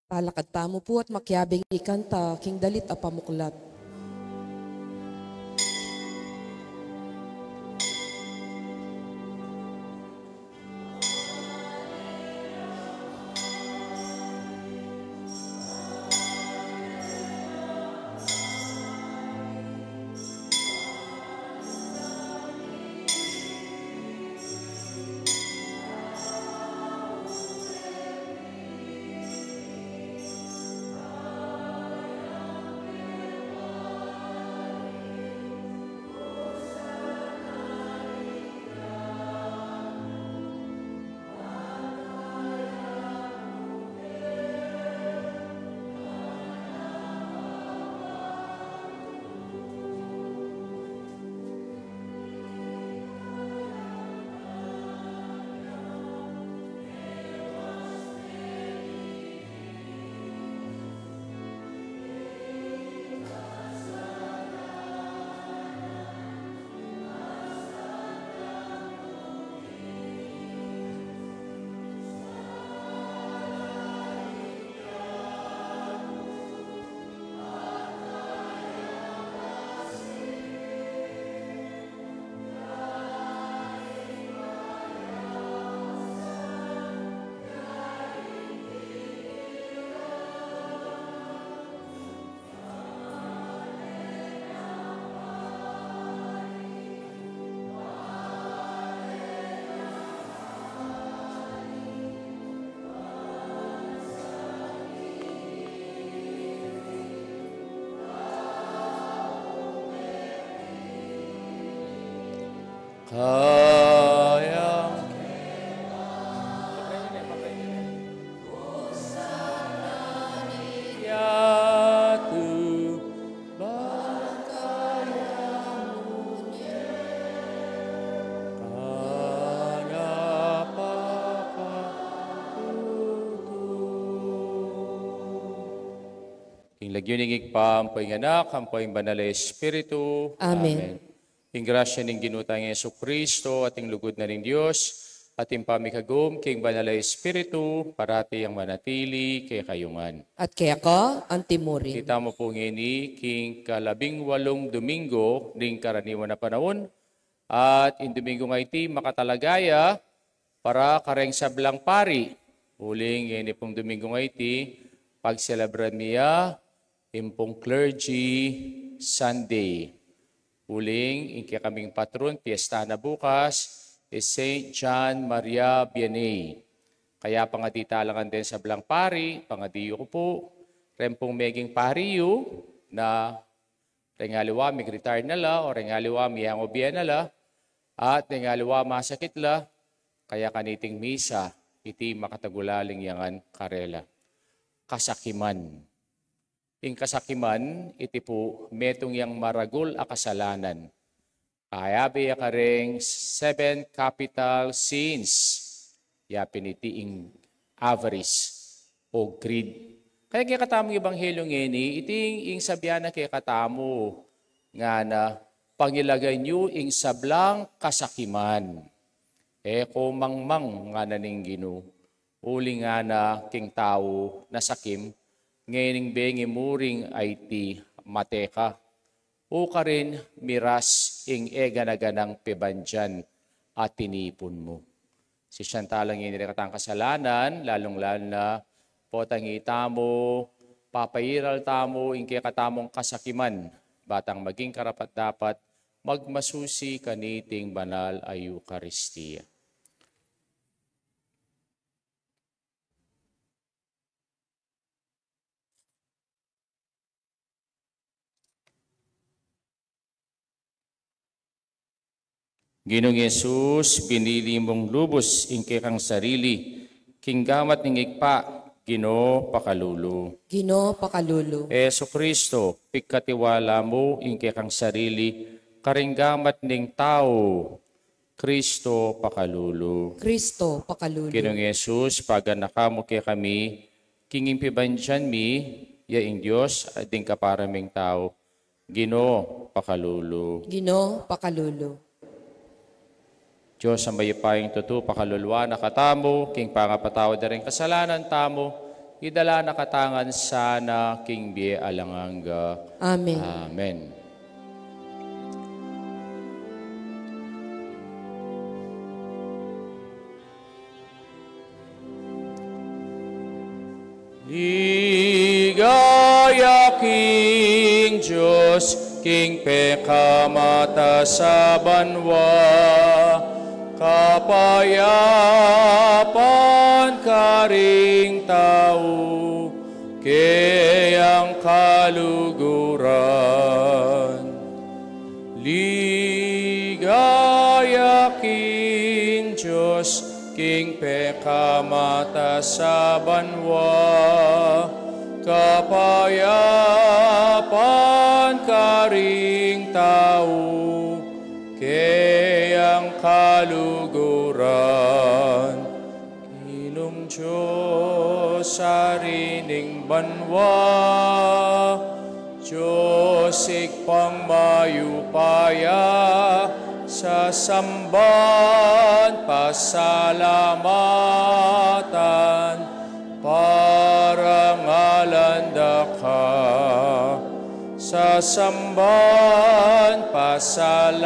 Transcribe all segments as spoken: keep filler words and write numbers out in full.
Talakad tamu pu at makiabing ikanta king dalit a pamuklat. Kayang yatu bang kaya mu nye kana papatutu. King lagyu ning Ibpa, ampo ing Anak, ampo ing Banal a Espiritu. Amen. Amen. Ing grasya ning Ginu tang Jesucristo, at ing lugud na ning Dios, at ing pamikagum king Banal a Espiritu, parati yang manatili kekayu ngan. At keka antimurin. Kita mu pu ngeni king kalabing walung Domingo ning karaniwan a panaun, at ing Domingo nga iti makatalagaya para kareng sablang pari. Uling ngeni pung Domingo nga iti, pagselebran mi ya ing pung Clergy Sunday. Uling ing kekaming patron, piesta na bukas, i Saint John Maria Vianney. Kaya pangadi tala ngan deng sablang pari, pangadi yu ku pu, reng pung meging pari yu na reng aliwa mig-retire na la, o reng aliwa miyangobie na la, at reng aliwa masakit la, kaya kaniting misa, iti makatagulaling ya ngan karela. Kasakiman. Ing kasakiman, iti pu metung yang maragul a kasalanan. Kayabe ya kareng seven capital sins. Ya pin iti ing avarice o greed. Kaya kekatamung ebanghelyo ngeni, iti ing, ing sabian na kekatamu, ngana, pangilagan yu ing sablang kasakiman. E ko mangmang, ngana ning Ginu. Uling ngana king tau nasakim, ngening bengi mu ring aiti, mate ka, o karin miras ing e gana-ganang pibandian a tinipun mu. Sisian tala ngeni ring katang kasalanan, lalung-lalu na potang itamu, papairal tamu ing kekatamung kasakiman, ba tang maging karapat-dapat magmasusi kaniting banal a Eukaristia. Ginung Jesus, binili mung lubus ing kekang sarili king gamat ning Ibpa, Ginu, pakalulu. Ginu, pakalulu. Jesucristo, pigkatiwala mu ing kekang sarili karing gamat ning tau, Kristo, pakalulu. Kristo, pakalulu. Ginung Jesus, paganaka mu kekami, king ing pibandian mi, ya ing Dios, at ding kapara ming tau. Ginu, pakalulu. Ginu, pakalulu. Dios a mayupayang tutu, pakaluluan na katamu, king pangapatawad da ring kasalanan tamu, idala na katamu ngan sana king bie alang angga. Amen. Amen. Ligaya king Dios, king pekamatasan a banua, kapayapan karing tau, keyang kaluguran. Ligaya king Dios, king pekamatasan a banua, kapayapan karing tau, keyang kaluguran. Ginung Dios, Ari ning banua, Dios Ibpang mayupaya, sasamban, pasalamatan, parangalan da ka. Sasamban, pasalamatan,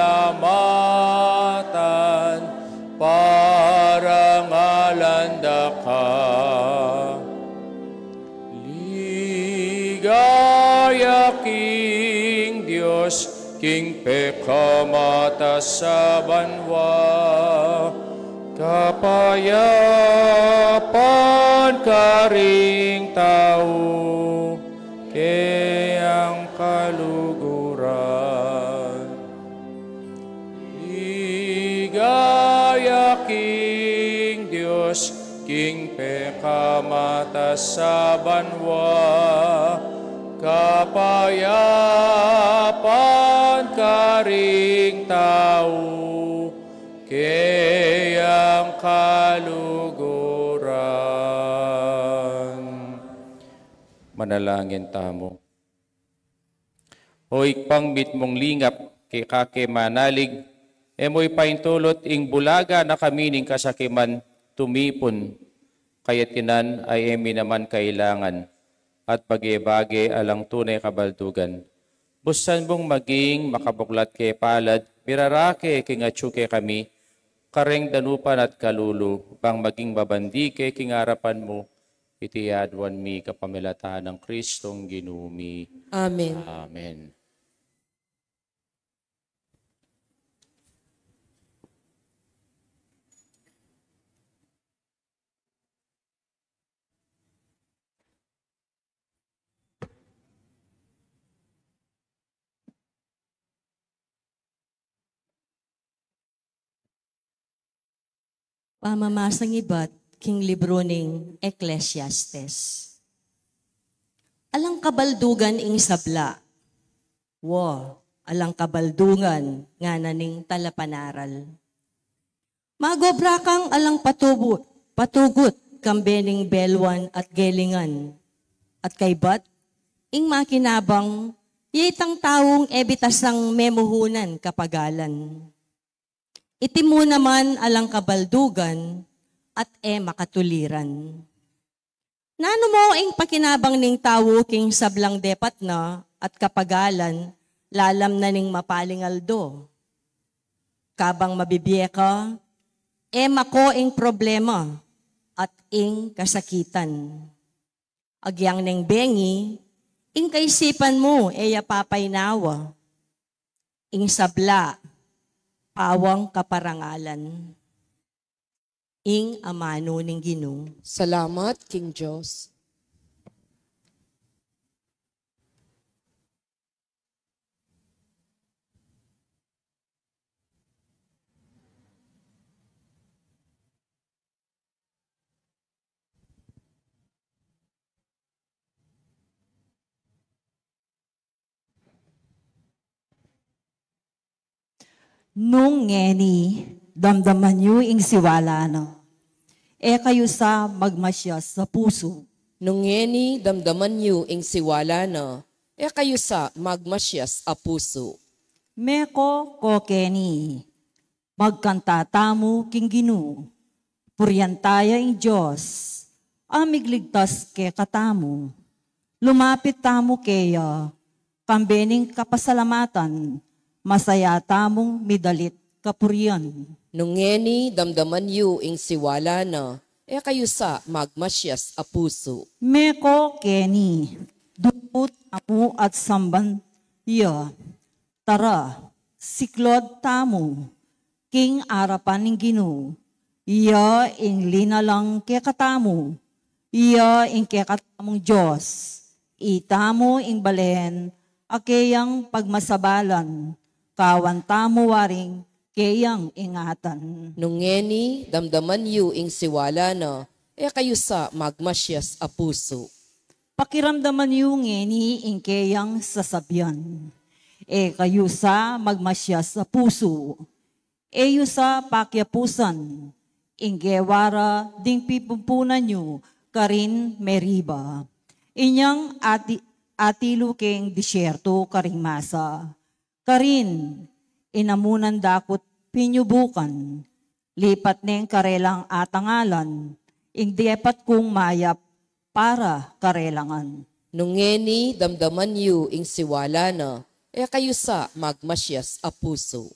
parangalan da ka. Ligaya king Dios, king pekamatasan a banua, kapayapan karing tau, keyang kaluguran. Ligaya king Dios, king pekamatasan a banua, kapayapan karing tau, keyang kaluguran. Manalangin tamu. O Ibpang mitmung lingap, keka ke manalig, e mu ipaintulut ing bulaga na kami ning kasakiman tumipun, kayatinan a e mi naman kailangan, at bage-bage alang tune kabaldugan. Busan mung maging makabuklat ke palad, mirarake king atyu kekami, kareng danupan at kalulu, bang maging mabandi ke king arapan mu, iti aduan mi kapamilatan nang Kristong Ginu mi. Amen. Amen. Pamamasang ibat king libru ning Ecclesiastes. Alang kabaldugan ing sabla. Wa, alang kabaldugan ngana ning talapanaral. Magobra kang alang patubu-, patugut kambe ning beluan at gelingan. At kaybat, ing makinabang, ya itang taung e bitasang memuhunan kapagalan. Iti mu naman alang kabaldugan at e makatuliran. Nanu mu ing pakinabang ning tau king sablang depat na at kapagalan, lalam na ning mapaling aldo? Kabang mabibie ka, e mako ing problema at ing kasakitan. Agyang neng bengi, ing kaisipan mu e ya papainawa. Ing sabla, pawang kaparangalan. Ing amanu ning Ginu. Salamat king Dios. Nung ngeni, damdaman yu ing siwala na, e kayu sa magmasias a pusu. Nung ngeni, damdaman yu ing siwala na, e kayu sa magmasias a pusu. Meko ko keni, magkanta tamu king Ginu, purian taya ing Dios, a migligtas kekatamu. Lumapit tamu keya, kambe ning kapasalamatan, masaya tamung midalit kapurian. Nung ngeni damdaman yu ing siwala na, e kayu sa magmasias a pusu. Meko keni, dupu tamu at samban ya. Tara, siklaud tamu king arapan ning Ginu. Iya ing linalang kekatamu. Iya ing kekatamung Dios. Itamu ing balen a keyang pagmasabalan. Kawan tamu waring keyang ingatan. Nung ngeni damdaman yu ing siwala na, e kayu sa magmasias a pusu. Pakiramdaman yu ngeni ing keyang sasabian. E kayu sa magmasias a pusu. E yu sa pakiapusan ing gewa ra ding pipumpunan yu karin Meriba. Inyang ati-, atilu king disyerto karing Masa. Karin, inamunan dakut pinyubukan, lipat neng karelang atangalan, ing depat kung mayap para karelangan. Nung ngeni damdaman yu ing siwala na, e kayu sa magmasias a pusu.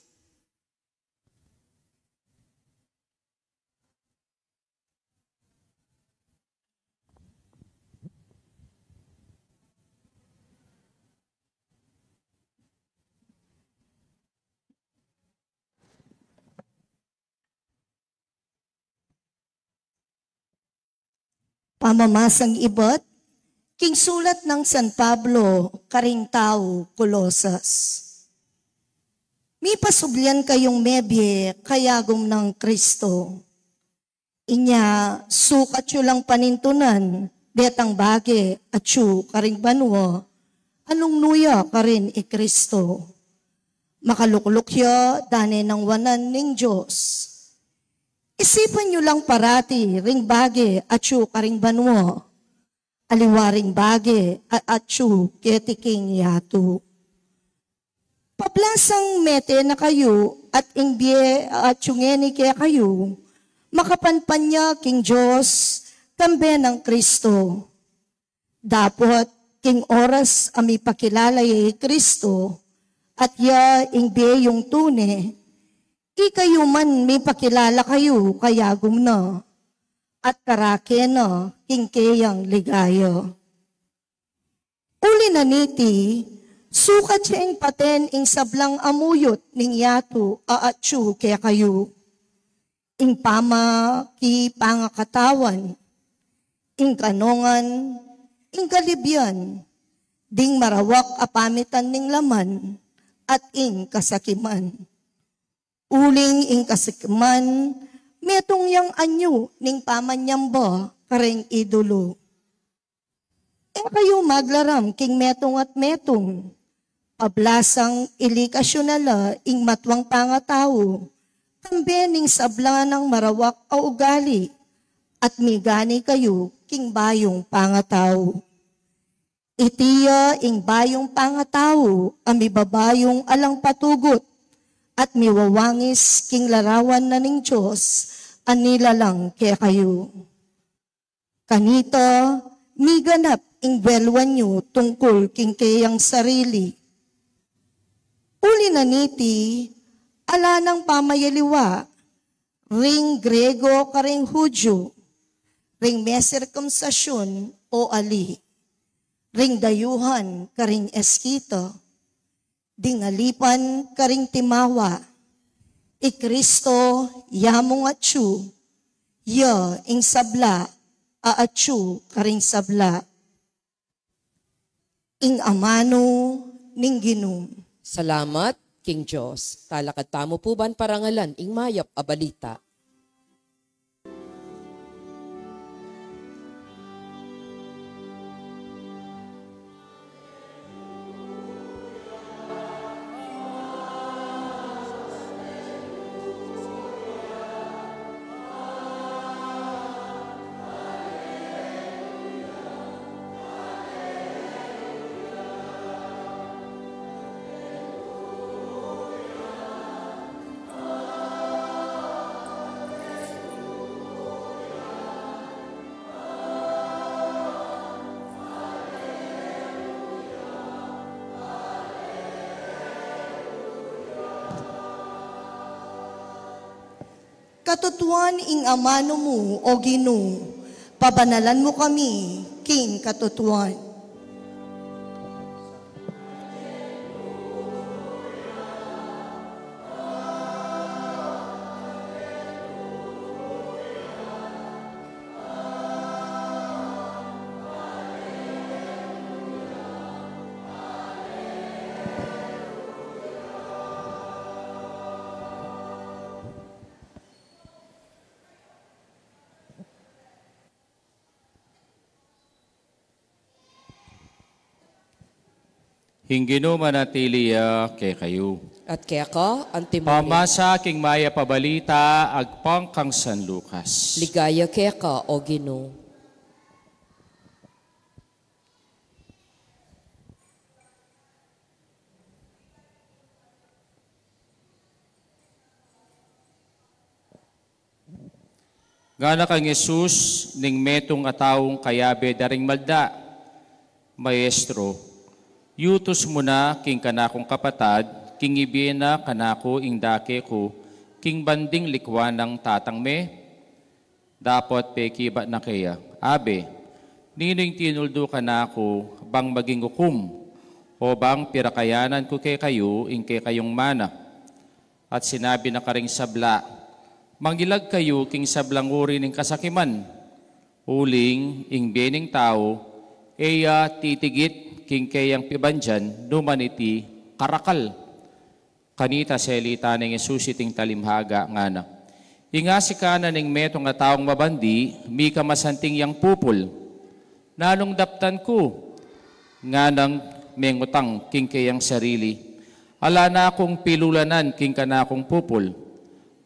Pamamasang ibat king sulat nang San Pablo karing tau Colosas. Mipasublian kayung mebie kayagum nang Kristo. Inya, sukat yu lang panintunan detang bage atyu karing banua a nung nu ya karin i Kristo. Makalukluk ya dane nang wanan ning Dios. Isipan yu lang parati ring bage atyu karing banua, aliwa ring bage a atyu keti king yatu. Pablasang mete na kayu at ing bie a atyu ngeni kekayu, makapanpanyag king Dios kambe nang Kristo. Dapot king oras a mipakilala ya i Kristo, at ya ing bie yung tune, ikayu man mipakilala kayu kayagum na, at karake na king keyang ligaya. Uli na niti, sukat ya ing paten ing sablang amuyut ning yatu a atyu kekayu. Ing pamakipangakatawan, ing kanongan, ing kalibian, ding marawak a pamitan ning laman, at ing kasakiman. Uling ing kasakiman, metung yang anyu ning pamanyamba kareng idulu. E kayu maglaram king metung at metung. Pablasang ilikas yu na la ing matuang pangatau, kambe ning sabla nang marawak a ugali, at migani kayu king bayung pangatau. Iti ya ing bayung pangatau a mibabayung alang patugut, at miwawangis king larawan na ning Dios a nilalang kekayu. Kanita, miganap ing weluan yu tungkul king keyang sarili. Uli na niti, ala nang pamayaliwa, ring Griego karing Judio, ring mesirkumsasyun o ali, ring dayuhan karing Eskita, ding alipan karing timawa, i Kristo ya mung atyu, ya ing sabla a atyu karing sabla. Ing amanu ning Ginu. Salamat king Dios. Talakad tamu pu ban parangalan ing mayap a balita. Katutuan ing amanu mu, O Ginu, pabanalan mu kami king katutuan. Ing Ginu manatili ya kekayu. At keka antimurin. Pamasa king mayap a balita agpang kang San Lucas. Ligaya keka, O Ginu. Ngana kang Jesus ning metung a taung kayabe da ring malda, "Maestro, yutus mu na king kanakung kapatad king ibie na kanaku ing dake ku king banding likuan nang tatang me?" Dapot pekibat na keya, "Abe, ninu ing tinuldu kanaku bang maging ukum, o bang pirakayanan ku kekayu ing kekayung mana?" At sinabi na karing sabla, "Mangilag kayu king sablang uri ning kasakiman, uling ing bie ning tau e ya titigit king keyang pibandian nu man iti karakal." Kanita selita neng Jesus iting talimhaga, ngana, "Ing asikanan ning metung a taung mabandi, mika masanting yang pupul. Nanung daptan ku?" Nganang mengutang king keyang sarili, "Ala na kung pilulanan king kanakung pupul.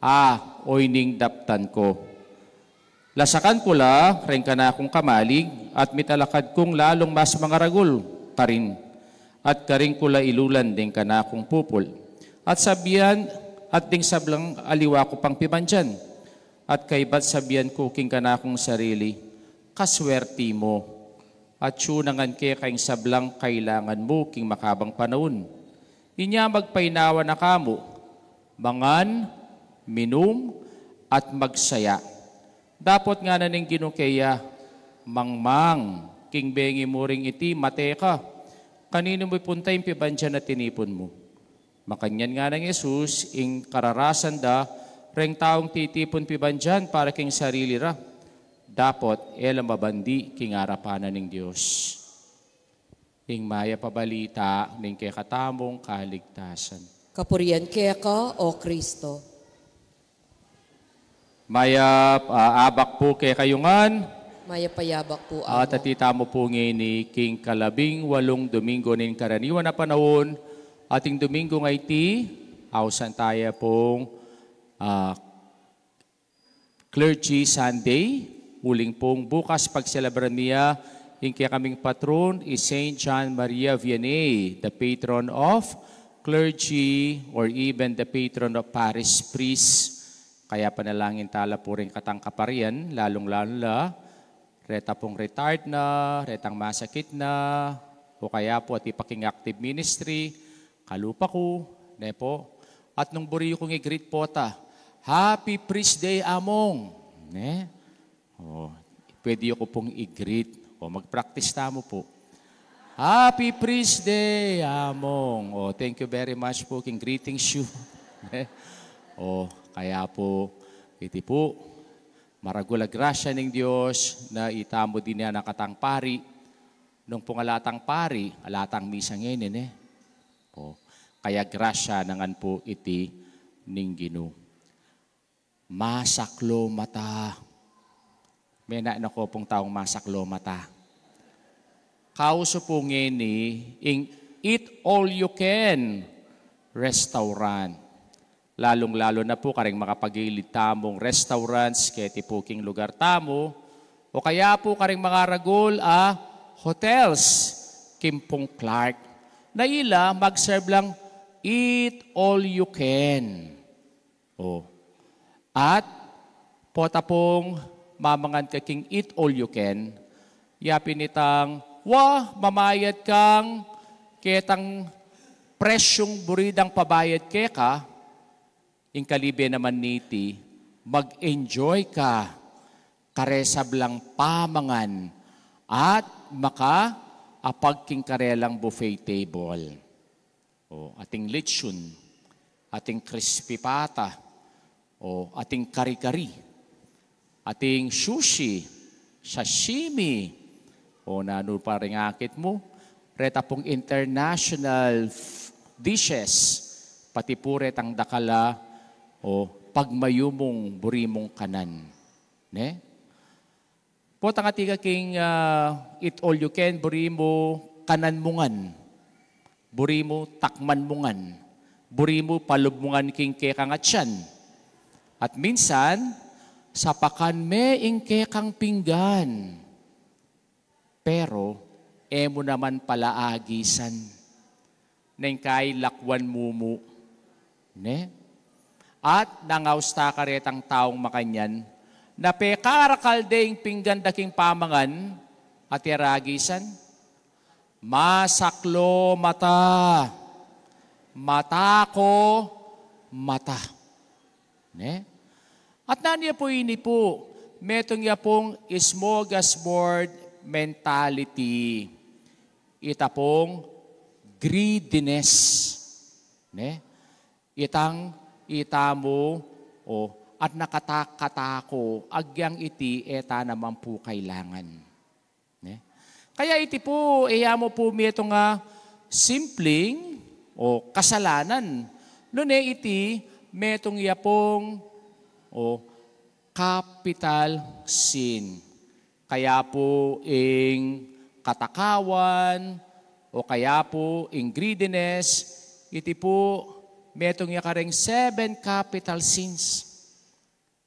A, oyni ing daptan ku. Lasakan ku la reng kanakung kamalig at mitalakad kung lalung mas mangaragul karin, at karin ku la ilulan deng kanakung pupul. At sabian, at deng sablang aliwa ku pang pibandian. At kaybat sabian ku king kanakung sarili, 'Kaswerti mu, at yu nangan keka ing sablang kailangan mu king makabang panaun.' Inya magpainawa na kamu, mangan, minum, at magsaya." Dapot ngana ning Ginu keya, "Mangmang king bengi mu ring iti mate ka. Kaninu mu ipunta ing pibandian a tinipun mu?" Makanyan nganang Jesus ing kararasan da reng taung titipun pibandian para king sarili ra, dapot e la mabandi king arapan na ning Dios. Ing mayap a balita ning kekatamung kaligtasan. Kapurian keka, O Kristo. Mayap a abak pu kekayu ngan. Mayap a abak pu. At atin tamu pu ngeni king kalabing walung Domingo ning karaniwan a panaun, at ing Domingo a iti, ausan taya pung, ah, Clergy Sunday, uling pung bukas pagselebra mi ya ing kekaming patron, i Saint John Maria Vianney, the patron of clergy or even the patron of parish priest. Kaya panalangin tala pu ring katang kaparian, lalung-lalu la reta pung retired na, retang masakit na, o kaya pu atin pa king active ministry, kalupa ku, ne pu. At nung buri yu kung i-greet pu ta, "Happy Priest Day, Among!" Ne? O, pwede yu ku pung i-greet. O, mag-practice tamu pu. "Happy Priest Day, Among!" O, thank you very much pu king greetings yu. Ne? O, kaya pu, iti pu, maragul a grasya ning Dios na itamu dinian a katang pari. Nung pung ala tang pari, ala tang misa ngeni, ne? O, kaya grasya na ngan pu iti ning Ginu. Masaklomata. Menayan ku pung taung masaklomata. Kauso pu ngeni ing eat all you can restaurant. Lalung-lalu na pu karing makapagilid tamung restaurants keti pu king lugar tamu, o kaya pu karing mangaragul a hotels king pung Clark, na ila mag-serve lang eat all you can. O. At pota pung mamangan ka king eat all you can, yapin itang, wa, mamayad kang ketang presyung buri dang pabayad keka, ing kalibe naman niti, Mag-enjoy ka kare sablang pamangan at makaapag king karelang buffet table. O, ating lechon, ating crispy pata, o, ating kari-kari, ating sushi, sashimi, o, nanu pa ring akit mu, reta pung international f-, dishes, pati pu retang dakal a, o, pagmayumung buri mung kanan. Ne? Potang atin ka king, ah, eat all you can, buri mu kanan mu ngan. Buri mu takman mu ngan. Buri mu palub mu ngan king kekang atyan. At minsan, sapakan me ing kekang pinggan. Pero, e mu naman pala agisan. Neng kai lakwan mu mu. Ne? At nangaus ta karetang taung makanyan, na pekarakal de ing pinggan da king pamangan, at e ra agisan, masaklo mata, mata ko mata. Ne? At nanu ya pu ini pu, metung ya pung smorgasbord mentality. Ita pung greediness. Ne? Itang ita mu, o, at nakatakatako, agyang iti e ta naman pu kailangan. Ne? Kaya iti pu, e ya mu pu metung a simpleng o kasalanan. Nune iti metung ya pung, o, capital sin. Kaya pu ing katakawan, o kaya pu ing greediness, iti pu metung ya kareng seven capital sins.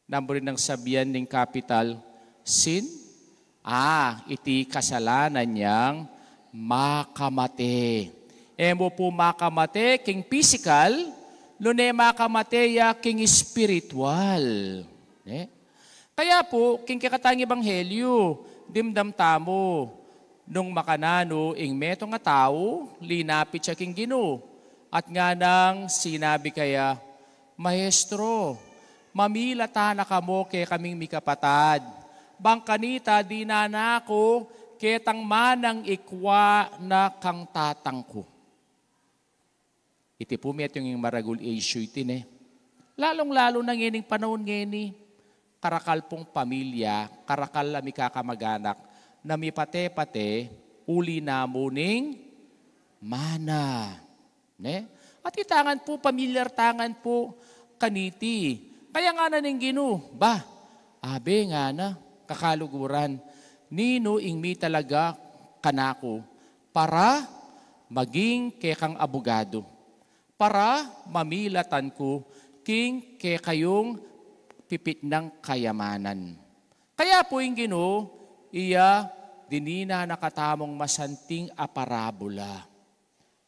Nanu rin ing sabian ning capital sin? Ah, iti kasalanan yang makamate. E mu pu makamate king pisikal, nune makamate ya king espiritual. Ne? Kaya pu, king kekatang ebanghelyo, dimdam tamu, nung makananu ing metung a tau, linapit ya king Ginu, at nganang sinabi kaya, Maestro, mamilatan na kamo kekaming mikapatad. Bang kanita dinan na ku ketang manang ikwa na kang tatang ku. Iti pu metung ing maragul a issue iti ne. Lalung-lalu na ngening panaun ngeni, karakal pung pamilya, karakal a mikakamaganak, na mipate-pate, uli na mu ning mana. Ne? At ita ngan pu, pamilyar ta ngan pu kaniti. Kaya ngana ning Ginu, ba, abe ngana, kakaluguran, ninu ing mitalaga kanaku para maging kekang abugadu, para mamilatan ku king kekayung pipitnang kayamanan. Kaya pu ing Ginu, iya dininan na katamung masanting a parabula.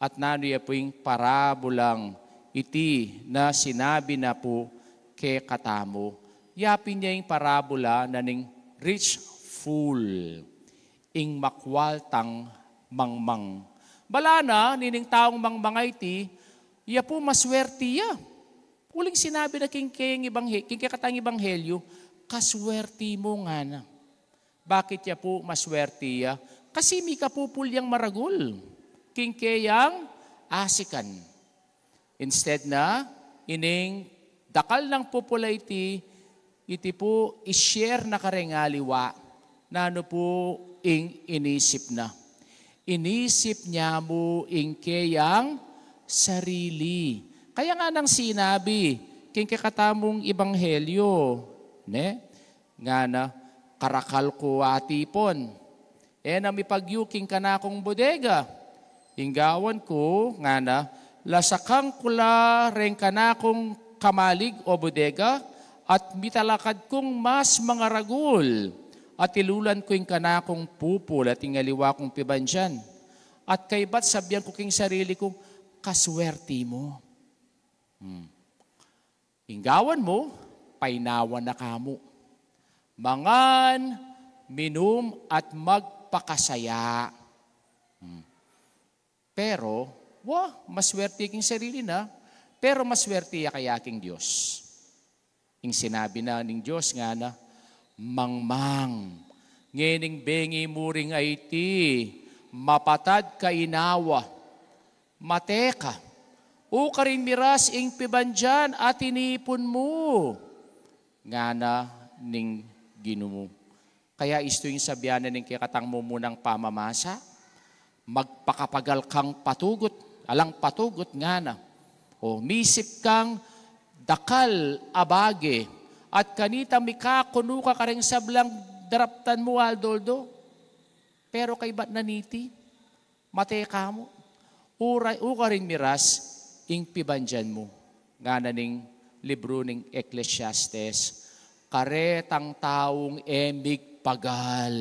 At nanu ya pu ing parabulang iti na sinabi na pu kekatamu? Ya pin ya ing parabula na ning rich fool, ing makwaltang mangmang. Bala na, nining taung mangmang a iti, ya pu maswerti ya. Uling sinabi na king keng ebanghe-, king kekatang ebanghelyo, kaswerti mu ngana. Bakit ya pu maswerti ya? Kasi mikapupul yang maragul king keyang asikan. Instead na, ining dakal nang pupul a iti, iti pu i-share na kareng aliwa. Nanu pu ing inisip na? Inisip na mu ing keyang sarili. Kaya nganang sinabi king kekatamung ebanghelyo, ne? Ngana, karakal ku atipun. E na mipagyu king kanakung bodega. Ing gawan ku, ngana, lasakan ku la reng kanakung kamalig o bodega, at mitalakad kung mas mangaragul, at ilulan ku ing kanakung pupul at ing aliwa kung pibandian. At kaybat sabian ku king sarili ku, kaswerti mu. Hmm. Ing gawan mu, painawan na ka mu. Mangan, minum, at magpakasaya. Hmm. Pero, wa, maswerti king sarili na, pero maswerti ya kaya king Dios. Ing sinabi na ning Dios ngana, "Mangmang, ngening bengi mu ring aiti, mapatad ka inawa, mate ka, ukarin miras ing pibandian a tinipun mu," ngana ning Ginu. Kaya istu ing sabian na ning kekatang mumunang pamamasa, "Magpakapagal kang patugut, alang patugut," ngana. O, "Misip kang dakal a bage, at kanita mikakunu ka kareng sablang daraptan mu aldo-aldo. Pero kaybat na niti, mate ka mu, ura-, ukarin miras ing pibandian mu," ngana ning libru ning Ecclesiastes, "karetang taung e migpagal."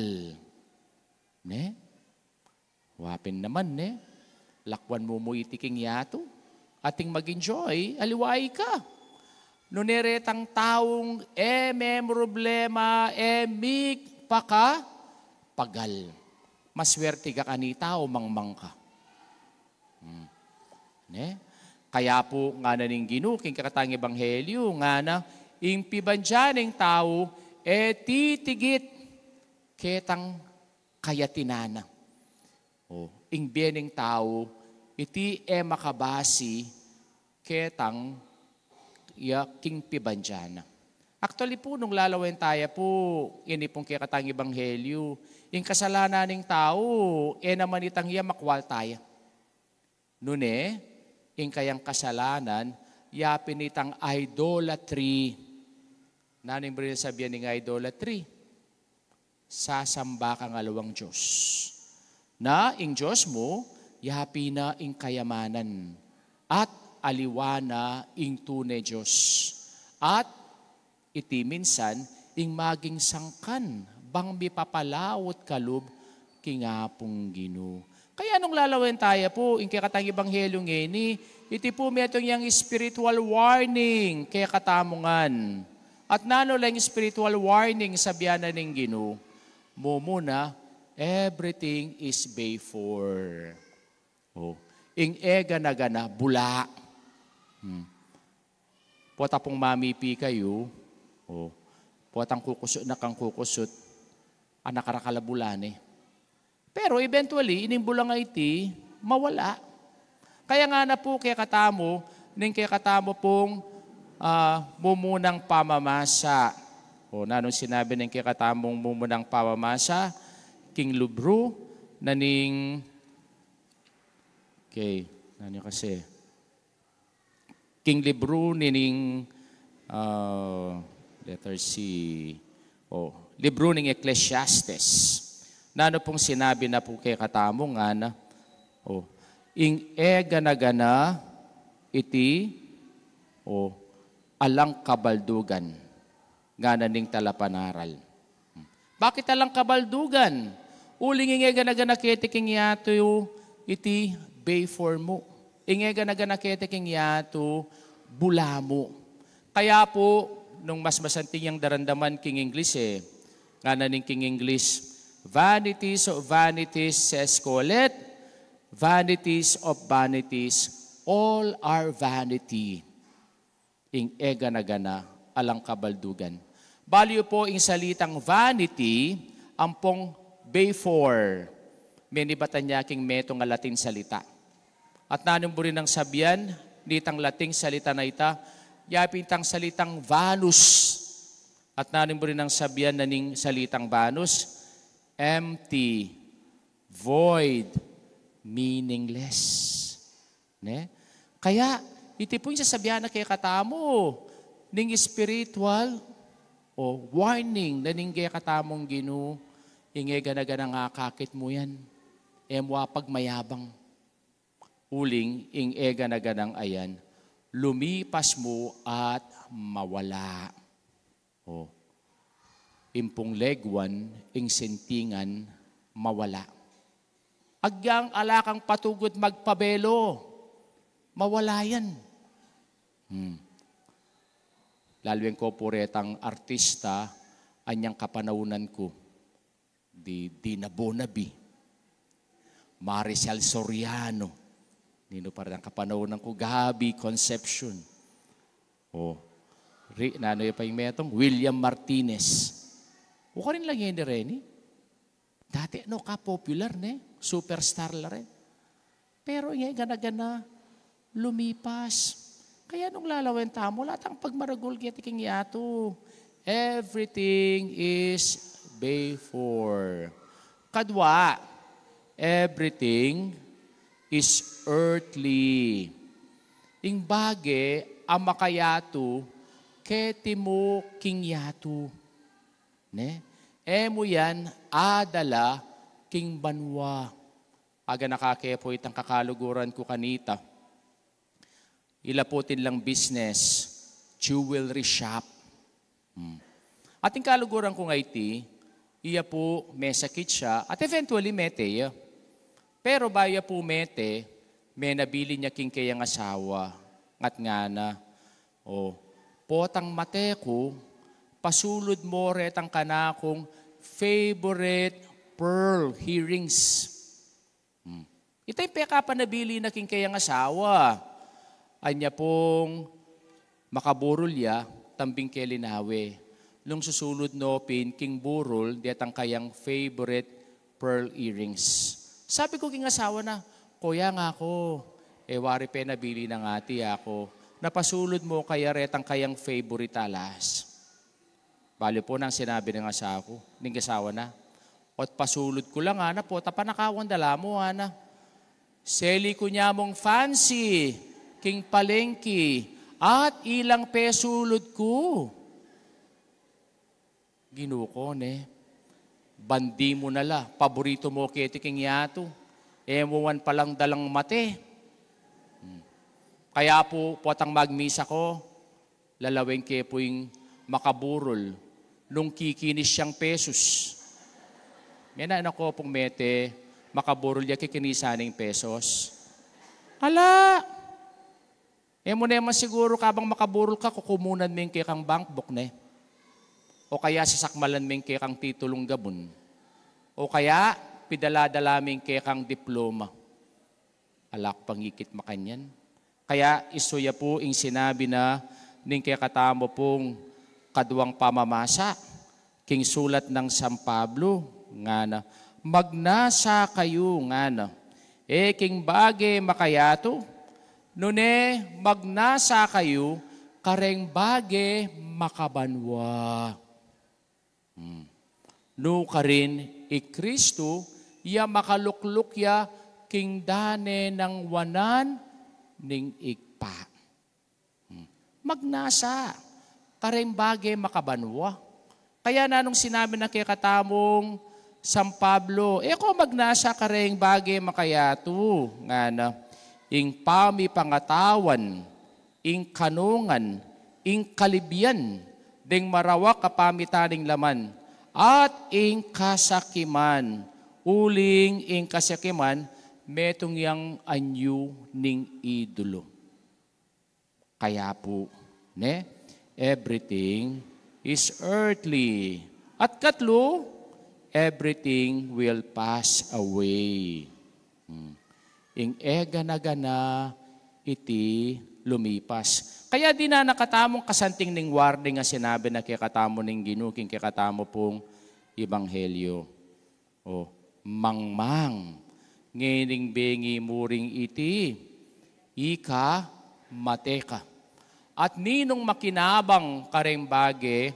Ne? Wa pin naman, ne? Lakwan mu mu iti king yatu, ating mag-enjoy, aliwa ika. Nune retang taung e memroblema, e migpakapagal, maswerti ka kanita o mangmang ka? Hmm. Ne? Kaya pu ngana ning Ginu king kekatang ebanghelyu, ngana, "Ing pibandian ning tau e titigit ketang kayatinan na." O, ing bie ning tau, iti e makabasi ketang ya king pibandian na. Actually pu, nung lalawen taya pu, ini pung kekatang ebanghelyu, ing kasalanan ning tau, e naman itang ya makwal taya. Nune, ing kayang kasalanan, ya pin itang idolatry. Nanu ing buri nang sabian ning idolatry? Sasamba kang aliwang dios. Na ing dios mu, ya pin na ing kayamanan, at aliwa na ing tune Dios. At iti minsan ing maging sangkan bang mipapalaut kalub king Apung Ginu. Kaya nung lalawen taya pu, ing kekatang ebanghelyu ngeni, iti pu metung yang spiritual warning kekatamu ngan. At nanu la ing spiritual warning, sabian na ning Ginu? Mumuna, everything is before. O, ing e gana-gana, bula. Hmm. Pota pung mamipi kayu, o, potang kukusut na kang kukusut, a nakarakal a bula ne. Pero eventually, ining bula a iti, mawala. Kaya ngana pu kekatamu, ning kekatamu pung, ah, mumunang pamamasa. O, nanung sinabi ning kekatamung mumunang pamamasa, king libru na ning, okay, nanu kasi? King libru nining, ah, letter C. O, libru ning Ecclesiastes. Nanu pung sinabi na pu kekatamu ngana? O, ing e gana-gana iti, o, alang kabaldugan, ngana ning talapanaral. Bakit alang kabaldugan? Uling ing e gana-gana keti king yatu iti before mu. Ing e gana-gana keti king yatu bula mu. Kaya pu, nung mas masanting yang daramdaman king English e, ngana ning king English, "Vanities of vanities," says Colette, "vanities of vanities, all are vanity." Ing e gana-gana, alang kabaldugan. Balu pu ing salitang vanity, ampong before, menibatan ya king metung a Latin salita. At nanung buri nang sabian nitang Latin salita na ita? Ya pin itang salitang vanus. At nanung buri nang sabian na ning salitang vanus? Empty, void, meaningless. Ne? Kaya, iti pu ing sasabian na kekatamu ning spiritual o warning na ning kekatamung Ginu, ing e gana-ganang akakit mu yan, e mu apagmayabang. Uling ing e gana-ganang ayan, lumipas mu at mawala. O, impung leguan, ing sintingan, mawala. Agyang ala kang patugut magpabelo, mawala yan. Hmm. Lalu ing koporetang artista, anyang kapanaunan ku, di, Dina Bonabi, Maricel Soriano, ninu pa rin ang kapanaunan ku, Gabby Concepcion. O. Ri, nanu ya pa ing metung? William Martinez. O, karin la ngeni reni. Dati, no, ka popular, ne? Superstar la rin. Pero ngeni gana-gana, lumipas. Kaya nung lalawen tamu, ala tang pagmaragul keti king yatu. Everything is before. Kadwa, everything is earthly. Ing bage a makayatu keti mu king yatu. Ne? E mu yan adala king banua. Aganaka ke pu itang kakaluguran ku kanita. Ila pu atin lang business, jewelry shop. Hmm. At ing kaluguran kung iti, iya pu mesakit ya, at eventually mete ya. Pero bayu ya pu mete, menabilin ya king keyang asawa, ngatngan na, "O, potang mate ku, pasulud mu retang kanakung favorite pearl earrings." Hmm. Ita ing pekapanabilin na king keyang asawa. Anya pung makaburul ya, tambing ke linawe. Nung susulud no pin king burul, detang kayang favorite pearl earrings. Sabi ku king asawa na, "Kuya nga ku, e wari penabilin na ngati aku. Napasulud mu kaya retang kayang favorite alas?" Balu pu nang sinabi ning asawa ku, ning asawa na, "Ot pasulud ku la," ngana, "pota panakawan da la mu," ngana. "Seli ku nya mung fancy king palengki at ilang pesulud ku." Ginu ku, ne? Bandi mu na la, paborito mu keti king yatu. E mu man palang dalang mate. Hmm. Kaya pu, potang magmisa ku, lalawen ke pu ing makaburul nung kikinis yang pesos. Mena na ko pung mete, makaburul ya kikinisan ning pesos. Ala! E mu ne man siguru kabang makaburul ka, kukumunan me ing kekang bankbok, ne? O kaya sasakmalan me ing kekang titulung gabun. O kaya, pidala-dala me ing kekang diploma. Ala ku pang ikit makanyan. Kaya isu ya pu ing sinabi na ning kekatamu pung kaduang pamamasa king sulat nang San Pablo, ngana, "Magnasa kayu," ngana, "e king bage makayatu, nune magnasa kayu kareng bage makabanua." Hmm. Nukarin i Kristu ya makalukluk ya king dane nang wanan ning Ibpa. Hmm. Magnasa kareng bage makabanua. Kaya nanung sinabi na kekatamung San Pablo, "E ko magnasa kareng bage makayatu," ngana, "ing pamipangatawan, ing kanungan, ing kalibyan, deng marawak a pamitan ning laman, at ing kasakiman, uling ing kasakiman, metung yang anyu ning idulu." Kaya pu, ne? Everything is earthly. At katlu, everything will pass away. Hmm. Ing e gana-gana iti lumipas. Kaya dinan na katamung kasanting ning warning a sinabi na kekatamu ning Ginu king kekatamu pung ebanghelyo. O, mangmang, ngening bengi mu ring iti, ika mate ka. At ninung makinabang kareng bage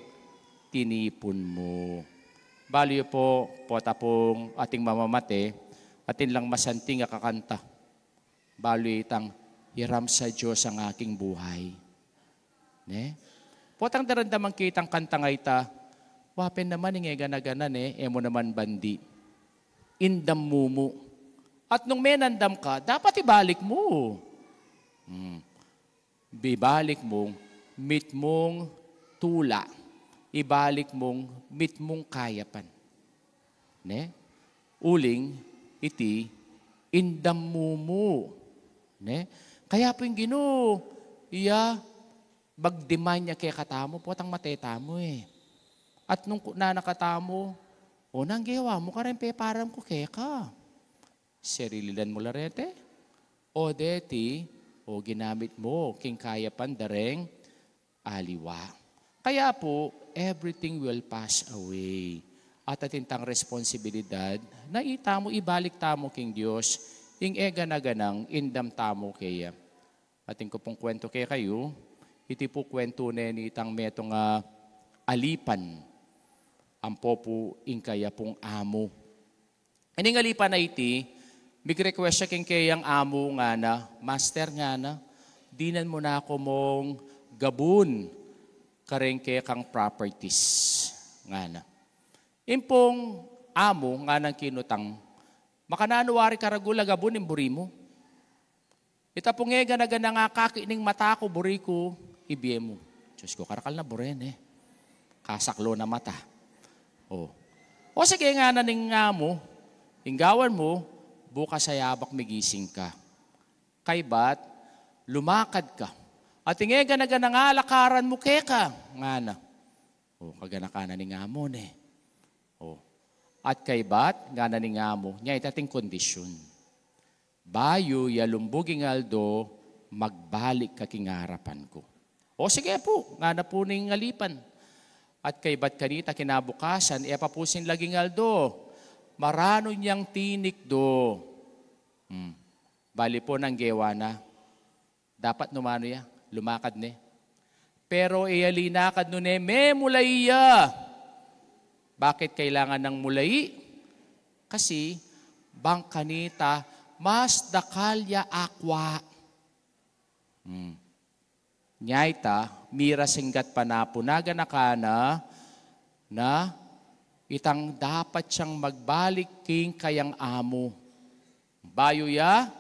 tinipun mu? Balu yu pu, pota pung ating mamamate, atin lang masanting a kakanta. Balu itang, "Hiram sa Dios ang aking buhay." Ne? Potang daramdaman kitang kantang ita, wa pin naman ing e gana-gana, ne? E mu naman bandi. Indam mu mu. At nung menandam ka, dapat ibalik mu. Hmm. Ibalik mung mitmung tula. Ibalik mung mitmung kayapan. Ne? Uling iti indam mu mu. Ne? Kaya pu ing Ginu, iya, magdemand ya kekatamu, potang mate tamu e. At nung ku-, nana katamu, "O, nanu ing gewa mu kareng peparam ku keka? Serililan mu la reti? O deti, o ginamit mu king kayapan da reng aliwa?" Kaya pu, everything will pass away. At atin tang responsibilidad na itamu, ibalik tamu king Dios ing e gana-ganang indam tamu keya. Atin ku pung kwentu kekayu, iti pu kwentu ne nitang metung a alipan, ampo pu ing kaya pung amu. Ining alipan a iti, mig-request ya king keyang amu, ngana, "Master," ngana, "dinan mu na ku mung gabun kareng kekang properties," ngana. Ing pung amu, nganang kinutang, "Makananu wari karagul a gabun ing buri mu? Ita pung e gana-ganang akaki ning mata ku, buri ku ibie mu." Diyos ku, karakal na buri ne. Kasaklu na mata. O. "O sige," ngana ning amu, "ing gawan mu, bukas a yabak migising ka. Kaybat, lumakad ka. At ing e gana-ganang alakaran mu keka," ngana. O, kaganakan na ning amu ne. O. "At kaybat," ngana ning amu, "nya ita ating kondisyun. Bayu ya lumbug ing aldo, magbalik ka king arapan ku." "O sige pu," ngana pu ning alipan. At kaybat kanita kinabukasan, e pa pu sinlag ing aldo, maranu neng tinikdo. Hmm. Bali pu, nanu ing gewa na? Dapat nu manu ya, lumakad ne. Pero e ya linakad nune, memulai ya. Bakit kailangan nang mulai? Kasi bang kanita mas dakal ya akwa. Hmm. Nya ita, mira singgat panapunagan na kana, na itang dapat yang magbalik king kayang amu bayu ya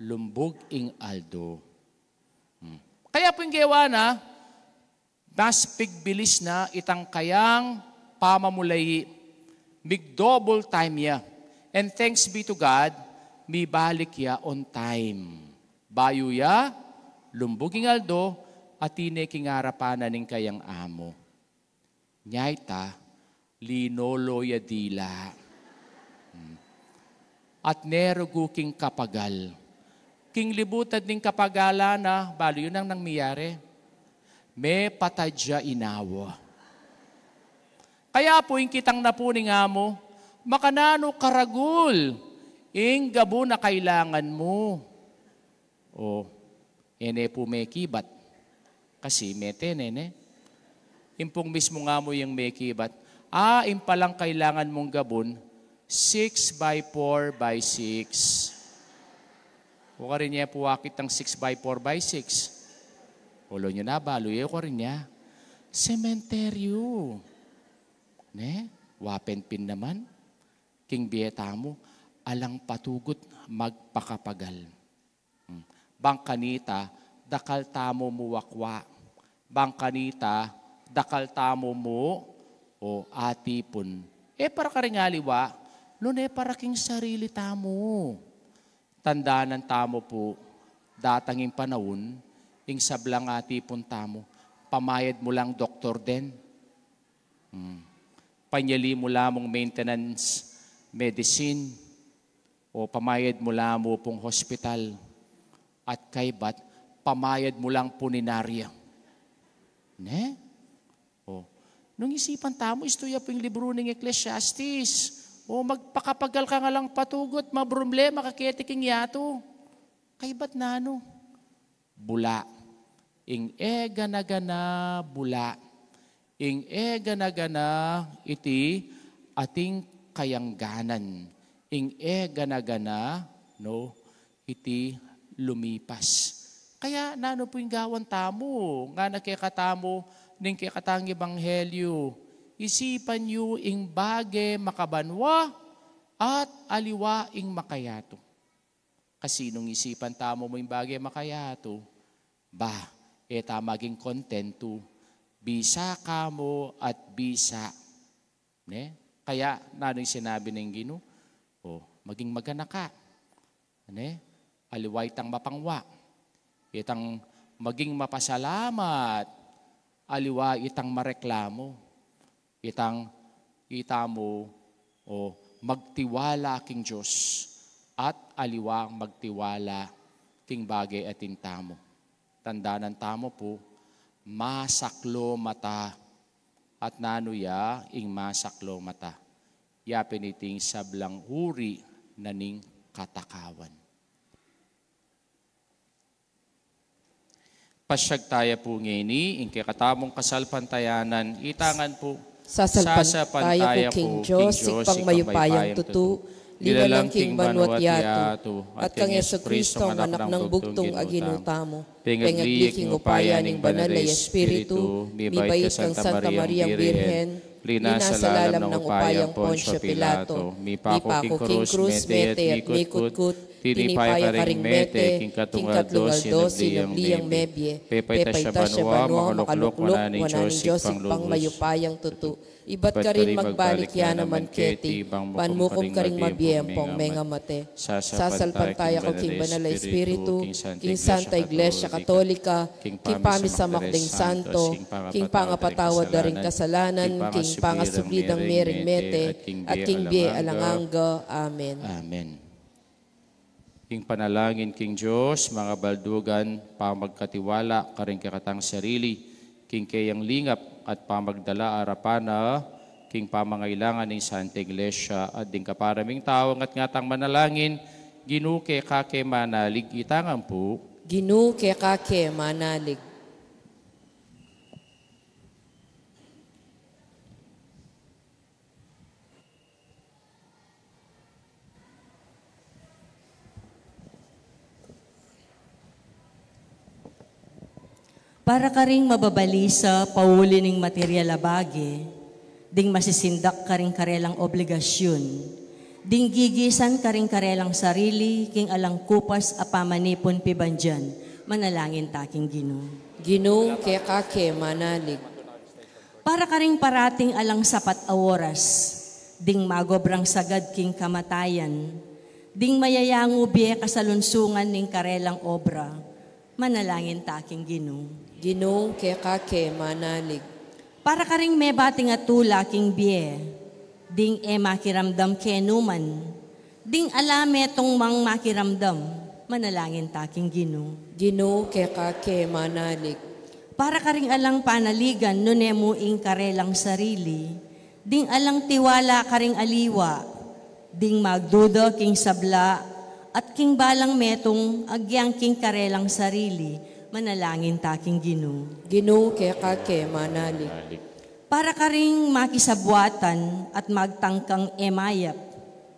lumbug ing aldo. Hmm. Kaya pu ing gewa na, mas pigbilis na itang kayang pamamulai, mig-double time ya. And thanks be to God, mibalik ya on time. Bayu ya lumbug ing aldo, at tine king arapan na ning kayang amu. Nya ita, linolo ya dila. Hmm. At nerugu king kapagal. King libutad ning kapagalan na, balu yu nang miyari. Mepatad ya inawa. Kaya pu, ing kitang na pu ning amu, makananu karagul ing gabun a kailangan mu? O, e ne pu mekibat. Kasi mete ne, ne? Ing pung mismung amu yang mekibat. A, ing palang kailangan mung gabun, six by four by six. O, karin ya pu akit ing six by four by six. Ulu yu na, balu yu karin ya. Sementeryu. Ne? Wapen pin naman. King bie tamu, alang patugut magpakapagal. Hmm. Bang kanita, dakal tamu mu akwa. Bang kanita, dakal tamu mu, o, atipun. E para karing aliwa, nune para king sarili tamu. Tandanan tamu pu, datang ing panaun, ing sablang atipun tamu, pamayad mu lang doktor den. Hmm. Panyali mu la mung maintenance medicine, o pamayad mu la mu pung hospital, at kaybat, pamayad mu lang punerarya. Ne? O, nung isipan tamu, istu ya pu ing libru ning Ecclesiastes. O, magpakapagal kang alang patugut, maproblema ka keti king yatu. Kaybat nanu? Bula. Ing e gana-gana bula. Ing e gana-gana iti ating kayangganan. Ing e gana-gana, no, iti lumipas. Kaya nanu pu ing gawan tamu? Ngana kekatamu ning kekatang ebanghelyu, isipan yu ing bage makabanua at aliwa ing makayatu. Kasi nung isipan tamu mu ing bage makayatu, ba, e ta maging kontentu, bisa ka mu at bisa. Ne? Kaya nanu ing sinabi ning Ginu? O, maging maganaka. Ne? Aliwa itang mapangwa. Itang maging mapasalamat. Aliwa itang mareklamu. Itang itamu, o, magtiwala king Dios at aliwa magtiwala king bage atin tamu. Tandanan tamu pu, masaklo mata. At nanu ya ing masaklo mata? Ya pin iting sablang uri na ning katakawan. Pasyag taya pu ngeni ing kekatamung kasalpantayanan, itangan pu. Sasalpantaya ku king Dios, Ibpang mayupayang tutu, nilalang king banua't yatu, at kang Jesucristo, Anak nang bugtung a Ginu tamu, pengagli king upaya ning Banal a Espiritu, mibait kang Santa Mariang Birhen, linasa lalam nang upayang Poncio Pilato, mipaku king krus, mete at mikutkut, tinipa ya karing mete, king katlung aldo sinubli yang mebie, pepaitas ya banua, makalukluk wanan ning Dios Ibpang mayupayang tutu, ibat karin magbalik ya naman keti ban mukum karing mabie ampong mengamate. Sasalpantaya ku king Banal a Espiritu, king Santa Iglesia Katolika, king pamisamak ding santo, king pangapatawad da ring kasalanan, king pangasubli dang mie ring mete, at king bie alang angga. Amen. Amen. Ing panalangin king Dios, mangabaldugan, pamagkatiwala karing kekatang sarili, king keyang lingap at pamagdala arapan na king pamangailangan ning Santa Iglesia at ding kapara ming tau, ngatngat tang manalangin. Ginu, keka ke manalig. Itangan pu. Ginu, keka ke manalig. Para karing mababalisa pauli ning material a bage, ding masisindak karing karelang obligasyun, ding gigisan karing karelang sarili king alang kupas a pamanipun pibandian, manalangin ta king Ginu. Ginu, keka ke manalig. Para karing parating alang sapat a oras, ding magobrang sagad king kamatayan, ding mayayangu bie kasalunsungan ning karelang obra, manalangin ta king Ginu. Ginu, keka ke manalig. Para karing mebating a tula king bie, ding e makiramdam kenu man, ding ala metung mang makiramdam, manalangin ta king Ginu. Ginu, keka ke manalig. Para karing alang panaligan nune mu ing karelang sarili, ding alang tiwala karing aliwa, ding magduda king sabla, at king balang metung agyang king karelang sarili, manalangin ta king Ginu. Ginu, keka ke manalig. Para karing makisabuatan at magtangkang e mayap,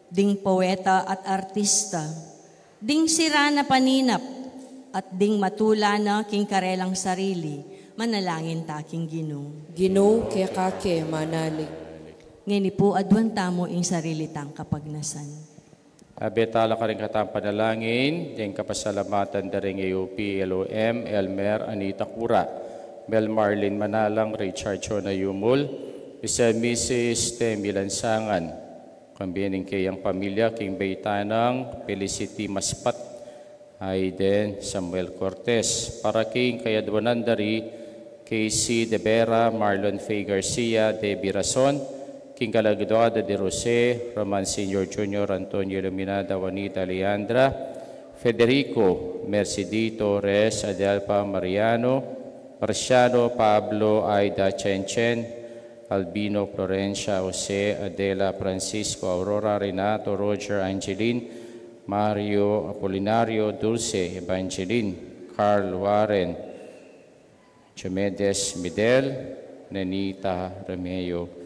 ding poeta at artista, ding sira na paninap, at ding matula na king karelang sarili, manalangin ta king Ginu. Ginu, keka ke manalig. Ngeni pu, aduan tamu ing sarili tang kapagnasan. Abe tala karing katang panalangin, ding kapasalamatan da ring A O P, L O M, Elmer, Anita Cura, Mel Marlin Manalang, Richard Chona Yumul, Mister and Missus Temi Lansangan, kambe ning keyang pamilya, king baitanang Felicity Maspat, Aiden Samuel Cortez, para king kayadwanan da ri Casey De Vera, Marlon Faye Garcia, Debbie Rason, king kalaguduan da di Rose, Roman Senior Junior, Antonio Iluminada, Juanita Leandra, Federico, Mercedito, Res, Adelpa, Mariano, Marciano, Pablo, Aida, Chen Chen, Albino, Florencia, Jose, Adela, Francisco, Aurora, Renato, Roger, Angeline, Mario, Apolinario, Dulce, Evangeline, Carl, Warren, Diomedes, Midel, Nenita, Romeo,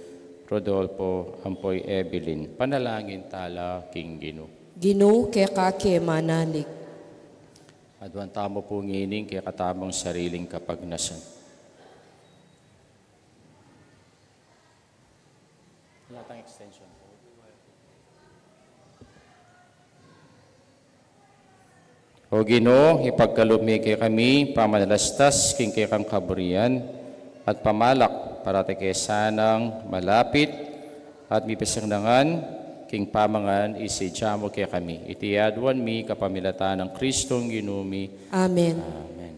Rodolfo, ampo i Evelyn. Panalangin tala king Ginu. Ginu, keka ke manalig. Aduan tamu pu ngening kekatamung sariling kapagnasan. Wala tang extension. O Ginu, ipagkalub me kekami pamanalastas king kekang kaburian at pamalak, parati ke sanang malapit at mipisangnangan king pamangan isidya mu kekami. Iti aduan mi kapamilatan nang Kristong Ginu mi. Amen. Amen.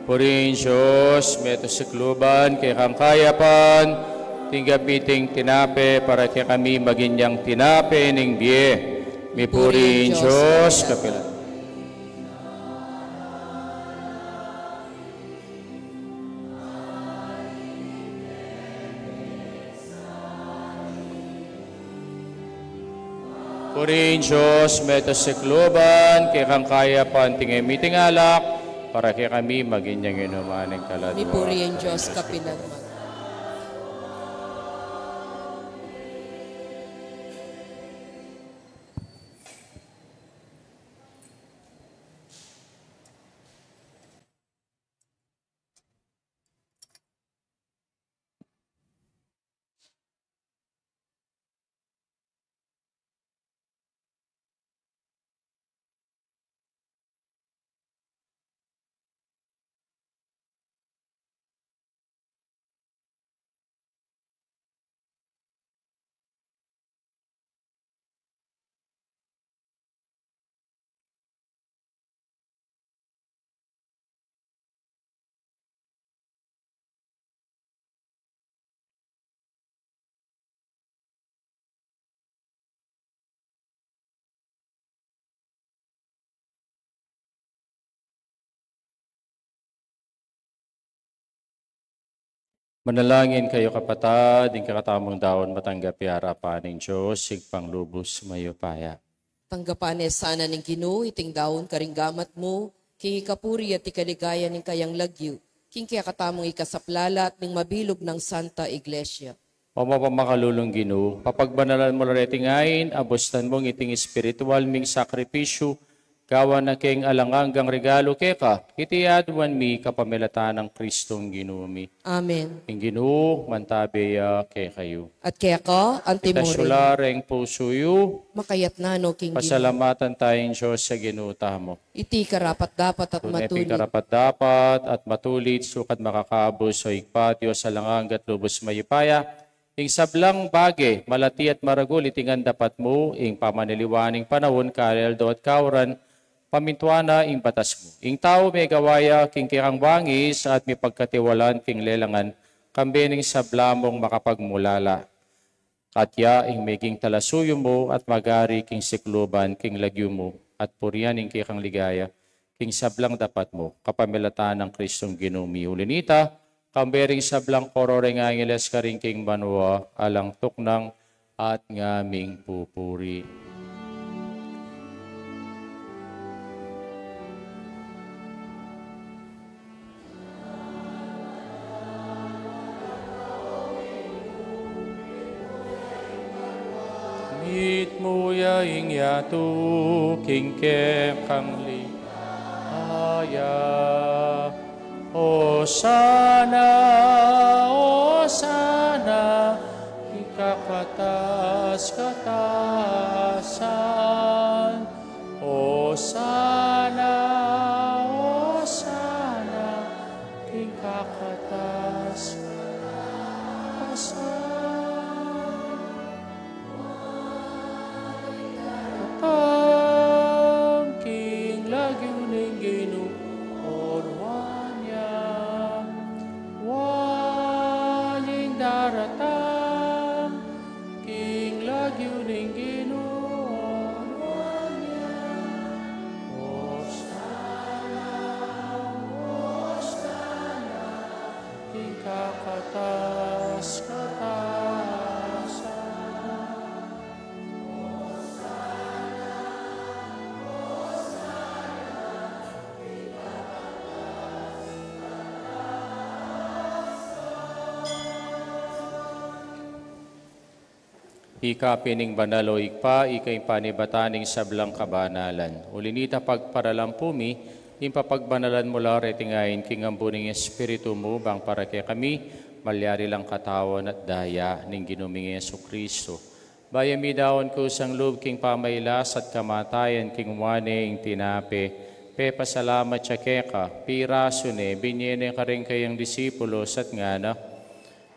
Purihin Dios, meto sikluban, kekang kayapan, tinggap mi iting tinape, para kekami maging yang tinape ning bie. Mipurihin Dios, kapilan. Purihin Dios, meto sikluban, kekang kayapan, tinggap mi iting alak, para kekami maging yang inuman ning kaladwa. Mipurihin Dios, kapilan man. Manalangin kayu, kapatad, ing kekatamung daun matanggap ya king arapan ning Dios, Ibpang lubus mayupaya. Tanggapan ne sana ning Ginu iting daun karing gamat mu, king ikapuri at ikaligaya ning kayang lagyu, king kekatamung ikasaplala at ning mabilug nang Santa Iglesia. O mapamakalulung Ginu, papagbanalan mu la reting ain, abustan mung iting espiritual ming sakripisyu, gawan na king alang anggang regalu keka, iti aduan mi kapamilatan nang Kristong Ginu mi. Amen. Ing Ginu mantabe ya kekayu. At keka anti mu rin. Itas yu la reng pusu yu. Makayatna no king Ginu. Pasalamatan taya ing Dios a Ginu tamu. Iti karapat-dapat at matulid. Tune pin karapat-dapat at matulid, sukat makakabus, o Ibpa, Dios alang angga at lubus mayupaya, ing sablang bage, malati at maragul, iti ngan dapat mu, ing pamanaliwan ning panaun, kalaldo at kauran, pamintuan na ing batas mu. Ing tau megawa ya king kekang bangis at mipagkatiwalaan king lelangan, kambe ning sabla mung makapagmulala. At ya ing meging talasuyu mu at magari king sikluban king lagyu mu, at purian ing kekang ligaya king sablang dapat mu, kapamilatan nang Kristong Ginu mi. Uli nita, kambe ring sablang koro reng angeles karin king banua, alang tuknang at ngaming pupuri. Mitmu ya ing yatu king kekang ligaya. Osana, Osana, king kakatas-katasan. Osana, Osana, king kakatas-katasan. Daratang king lagyu ning Ginu, onuan ya. Wa ning daratang king lagyu ning Ginu, onuan ya. Osana, Osana, king kakatas-katasan. Ika pin ing banal, o Ibpa, ika ing panibatan ning sablang kabanalan. Uli nita, pagparalampu mi ing papagbanalan mu la reting ain king ambun ning Espiritu mu, bang para kekami malyari lang katawan at daya ning Ginu ming Jesucristo. Bayu mi daun kusang lub king pamailas at kamatayan, kinua ne ing tinape, pepasalamat ya keka, pirasu ne, binye ne karing kayang disipulos at ngana: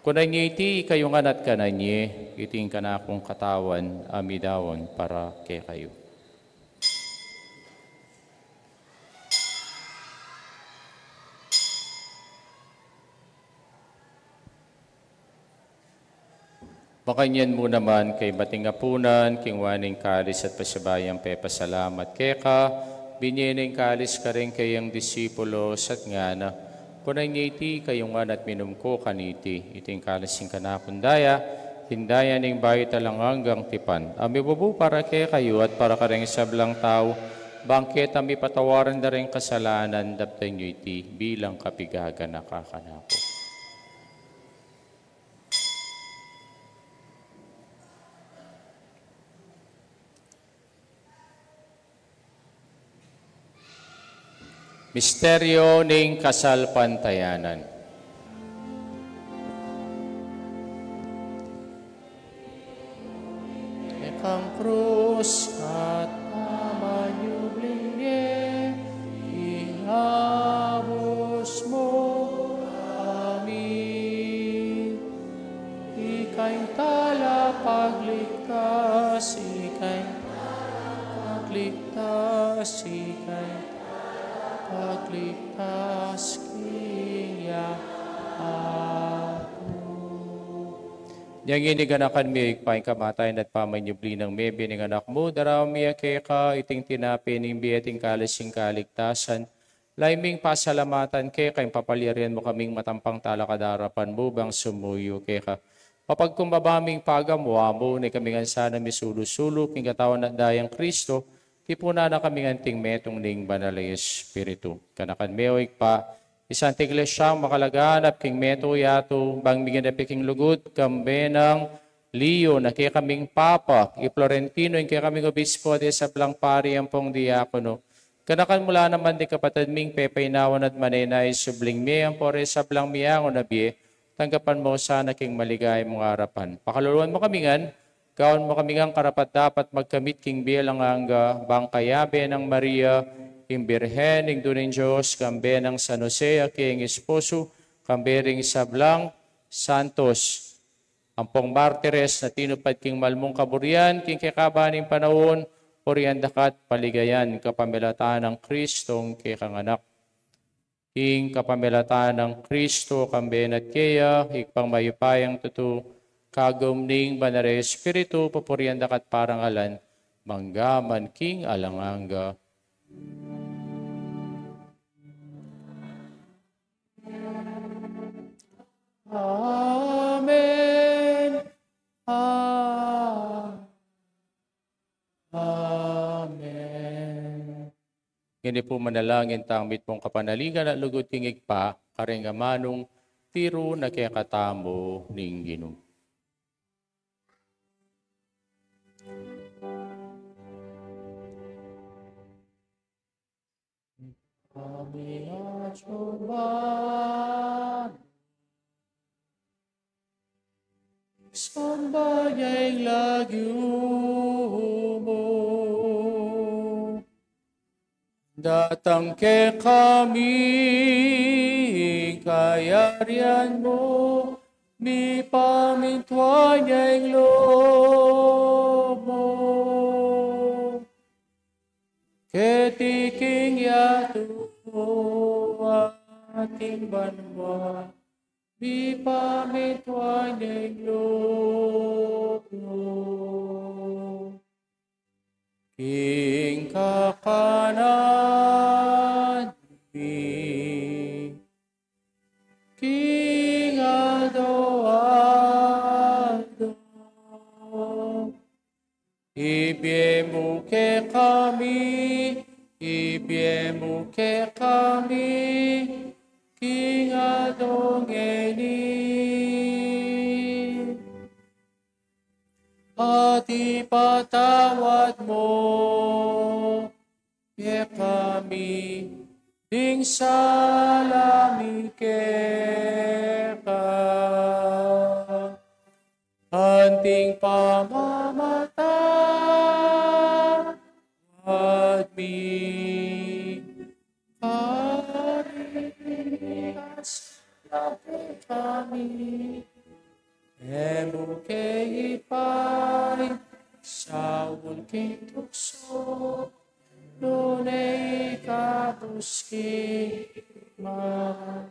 Kunan ye iti kayu ngan at kanan ye, iti ing kanakung katawan a midaun para kekayu. Makanyan mu naman kaybat ning apunan, kinua ne ing kalis at pasibayu yang pepasalamat keka, binie ne ing kalis karing kayang disipulos at ngana: Kunan ye iti kayu ngan at minum ko kaniti, iti ing kalis ning kanakung daya, ing daya ning bayu at alang anggang tipan, a mibubu para kekayu at para kareng sablang tau, bang keta mipatawaran da ring kasalanan. Daptan yu iti bilang kapigaganaka kanaku. Misteryo ning kasalpantayanan. Kekang krus at pamanyubling mie, inabus mu kami. Ika ing talapagligtas, ika ing talapagligtas, ika ing talapagligtas king yaku. Inya ngeni ganakan mi, Ibpa, ing kamatayan at pamanyubli nang mebie ning Anak mu, daraun mi ya keka iting tinape ning bie at ing kalis ning kaligtasan. Lalu ming pasalamatan keka ing papalyarian mu kaming matampang talakad king arapan mu bang sumuyu keka. Mapagkumbaba ming pagamu-amu, nune kami ngan sana misulu-sulu king katawan at daya nang Kristo, tipunan na kami ngan anting metung ning Banal a Espiritu. Ganakan me, o Ibpa, ing Santa Iglesia, makalaganap king metung yatu, bang miging dapit king lugud, kambe nang Leo, ing kekaming Papa, i Florentino, ing kekaming Obispo, at ding sablang pari ampong diakono. Ganakan mu la naman ding kapatad ming pepainawa at manenaya king subling mie, ampo ring sablang miangu na bie, tanggapan mu sana king maligaya mung arapan. Pakaluluan mu kami ngan, gawan mu kami ngan karapat-dapat magkamit king bie alang angga, bang kayabe nang Maria, ing Birhen, Indu ning Dios, kambe nang San Jose, a kayang esposo, kambe ring sablang santos ampong martires a tinupad king malmung kaburian king kekaban ning panaun, purian daka at paligayan kapamilatan nang Kristong kekang Anak. King kapamilatan nang Kristo, kambe na at keya, Ibpang mayupayang tutu, kagum ning Banal a Espiritu, pupurian daka at parangalan, mangga man king alang angga. Amen. A-, Amen. Ngeni pu manalangin tang mitmung kapanaligan at lugud king Ibpa, karing amanung tiru na kekatamu ning Ginu. Kami acuban, sambay ing lagyu mu. Datang kekami ing kayarian mu, mipamintuan ya ing lub mu. Keti king yatu at king banua, mipamintuan ya ing lub mu. King kakanan mi king aldo-aldo, ibie mu kekami, ibie mu kekami king aldo ngeni. At ipatawad mu kekami ding sala mi keka, anting pamamatawad mi karing mikasala kekami. E mu ke ipaisaul king tuksu, nune ikabus king mal.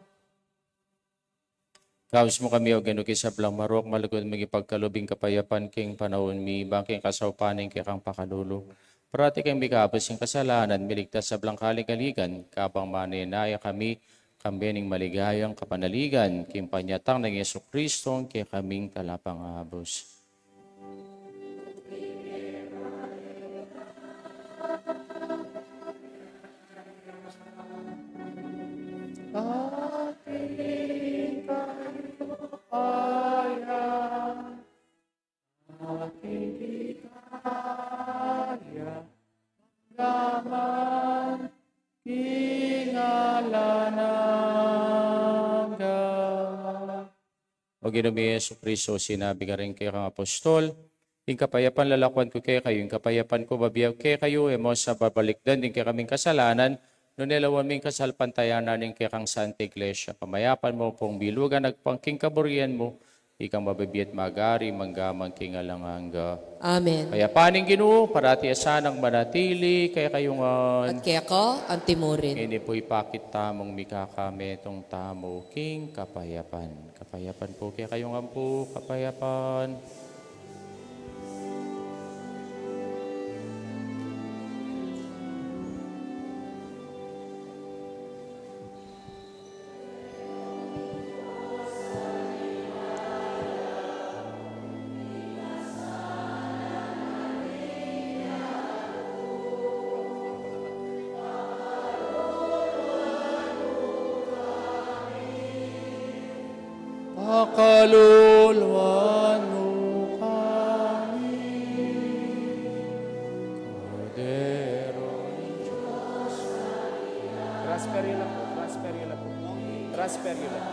Kaus mu kami, O Ginu, king sablang marok, malugud mung ipagkalub ing kapayapan king panaun mi, bang king kasaupan ning kekang pakalulu, parati keng mikabus king kasalanan, miligtas sablang kaligaligan, kabang manenaya kami, kambe ning maligayang kapanaligan, king panyatang nang Jesucristo, ing kekaming talapangabus. O Ginu mi Jesucristo, sinabi mu karing kekang apostol, ing kapayapan lalakwan ku kekayu, ing kapayapan ku bibie ku kekayu, e mu sa babalikdan ding kekaming kasalanan, nune lawan mu ing kasalpantayanan ning kekang Santa Iglesia. Pamayapan mu pung bilugan agpang king kaburian mu, ikang mabibie at magari, mangga man king alang angga. Amen. Kayapan ning Ginu, parati sanang manatili kekayu ngan. At keka anti murin. Ini pu ipakit tamung mikakametung tamu king kapayapan. Kapayapan pu kekayu ngan pu, kapayapan. Pakaluluan mu kami. Kordero ning Dios. Transfer yu la pu, transfer yu la pu. Transfer yu la pu.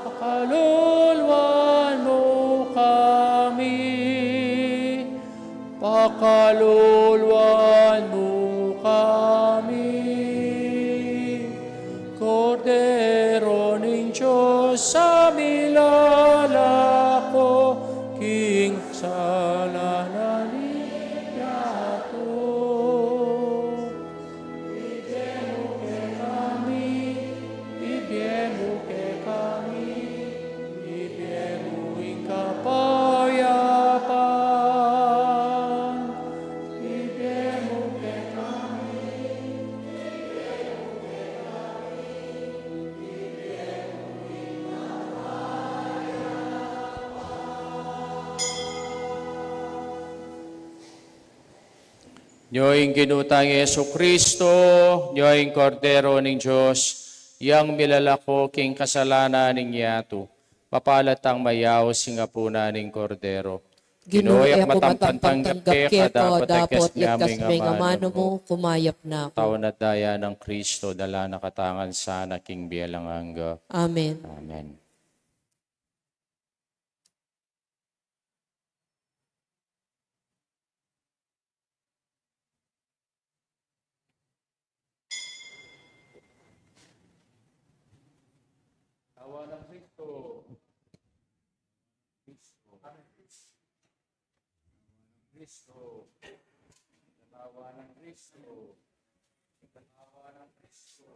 Pakaluluan mu kami. Pakaluluan mu kami. Kordero ning Dios, a milalako king kasalanan ning yatu. Ibie mu kekami, ibie mu kekami, ibie mu ing kapayapan, ibie mu kekami. Nyo ing Ginu tang Jesucristo, nyo ing Kordero ning Dios, yang milalako king kasalanan ning yatu. Mapalad tang mayaus king apunan ning Kordero. Ginu, e ku matampang tanggap keka, dapot ikas me ing amanu mu, kumayap na ku. Tau na daya nang Cristo, dala na katamu ngan sana king bie alang angga. Amen. Amen. Katawan nang Kristo. Kristo. Kristo. Katawan nang Kristo. Katawan nang Kristo.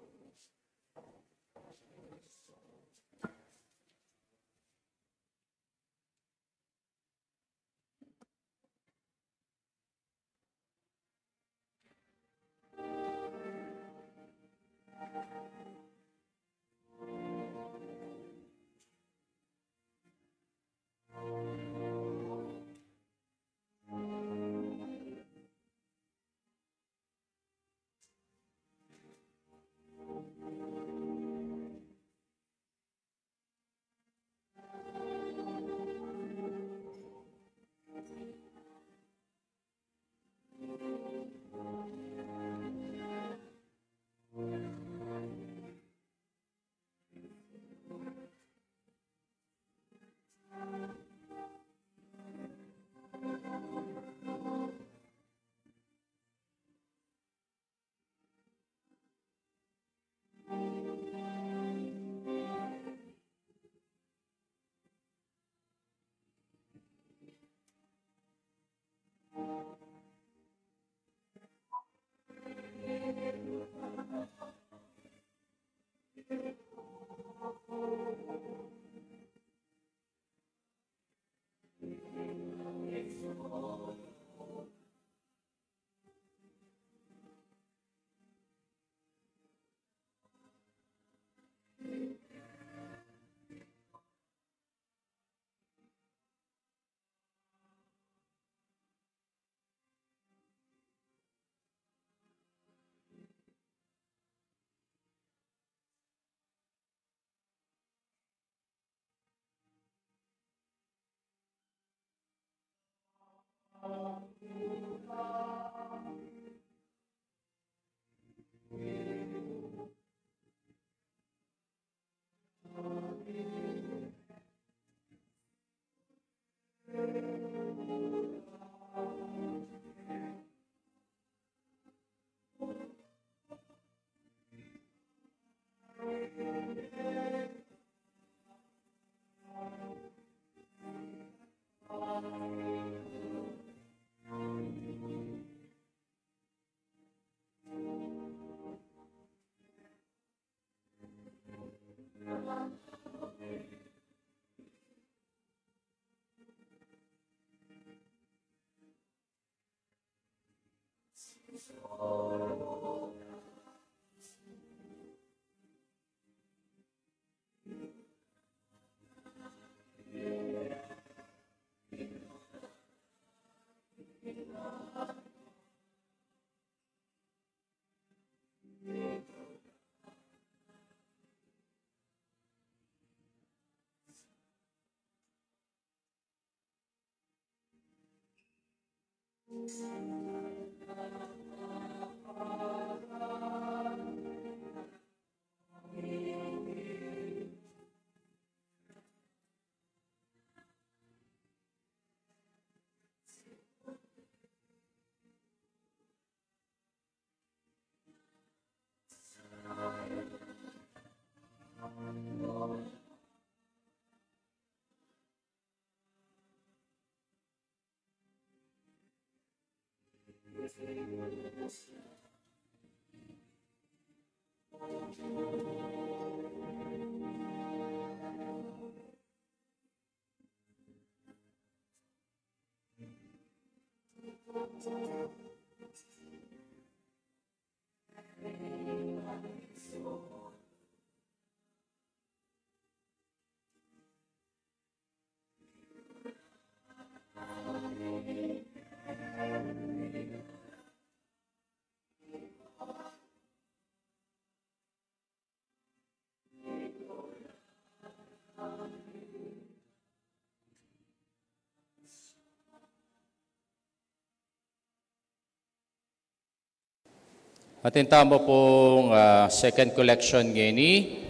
Atin tamu pung, ah, second collection ngeni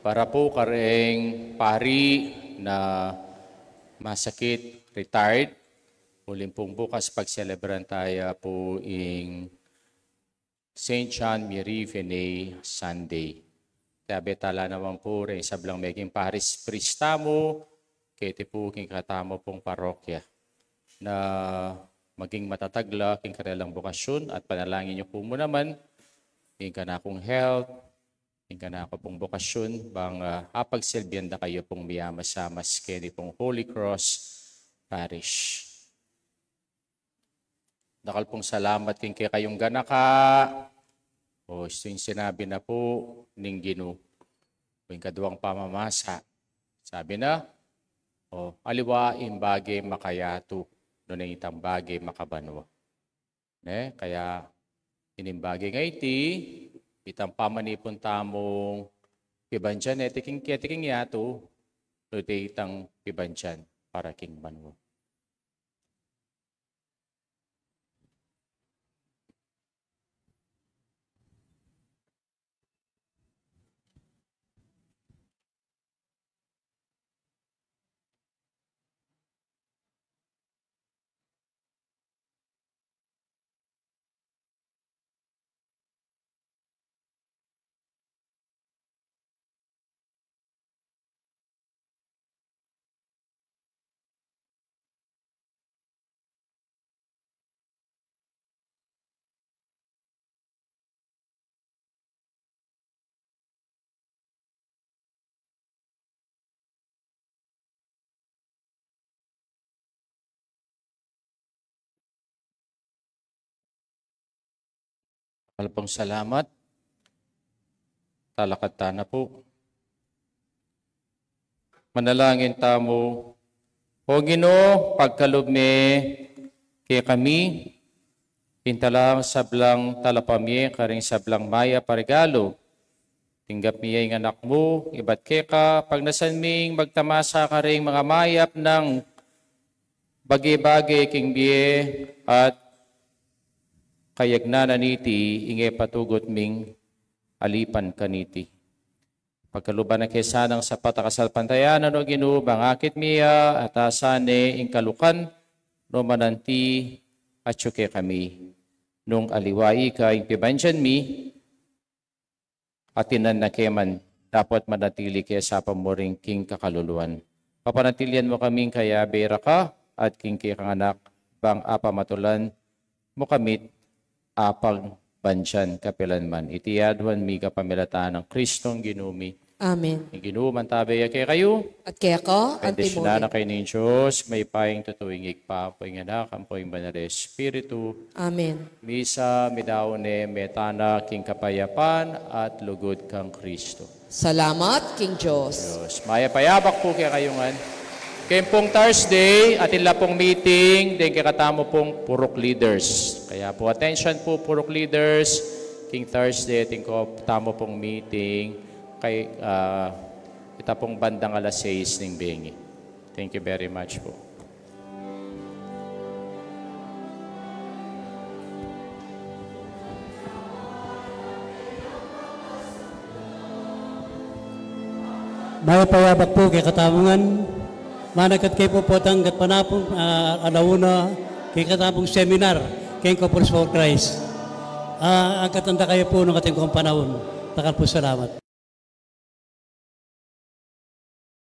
para pu kareng pari na masakit, retired. Uling pung bukas pagselebran taya pu ing Saint John Mary Vianney Sunday. Tabe tala naman pu reng sablang meging parish priest tamu, keti pu king katamu pung parokya na maging matatag la king kanilang bokasyon, at panalangin yu pu mu naman ing kanakung health, ing kanaku pung bokasyon, bang, ah, apagsilbian da kayu pung miyamasamas keni pung Holy Cross Parish. Dakal pung salamat king kekayung ganaka. O, istu ing sinabi na pu ning Ginu. O, ing kaduang pamamasa. Sabi na, o, aliwa ing bage makayatu, nune itang bage makabanua. Ne? Kaya, ining bage nga iti, itang pamanipun tamung pibandian, e, keti king, keti king yatu, nune itang pibandian para king banua. Dakal pung salamat. Talakad tana pu. Manalangin tamu. O Ginu, pagkalub me kekami ing talang sablang talapamye karing sablang mayap a regalu. Tinggap mi ya ing anak mu ibat keka, pagnasan ming magtamasa karing mangamayap nang bage-bage king bie at kayagnan na niti ing e patugut ming alipan kaniti. Pagkaluban na ke sanang sapat a kasalpantayanan, O Ginu, bang akit mi ya at asan ne ing kalukan no mananti atyu kekami. Nung aliwa ika ing pibandian mi, atinan na ke man, dapot manatili ke sa pamuring king kakaluluan. Papanatilian mu kaming kayabe raka at king kekang anak, bang apamatulan mu kamit apagbandian kapilan man. Iti aduan mi kapamilatan nang Kristong Ginu mi. Amen. Ing Ginu mantabe ya kekayu. At keka, bendisyunan na kayu ning Dios, mayupayang tutu, ing Ibpa, ampo ing Anak, ampo ing Banal a Espiritu. Amen. Misa, midaun ne, meta na king kapayapan at lugud kang Kristo. Salamat king Dios. Dios. Mayap a yabak pu kekayu ngan. Keng pung Thursday, atin la pung meeting deng kekatamu pung purok leaders. Kaya pu, attention pu, purok leaders, king Thursday, atin katamu pung meeting kay, ah, ita pung bandang alas sais ning bengi. Thank you very much pu. Mayap a yabak pu kekatamu ngan. Manakat kayu pu potang gatpanapun, ah, ala una, kekatamu pung seminar keng Couples for Christ. Ah, agkatan da kayu pu nung atin kung panaun. Dakal pung salamat.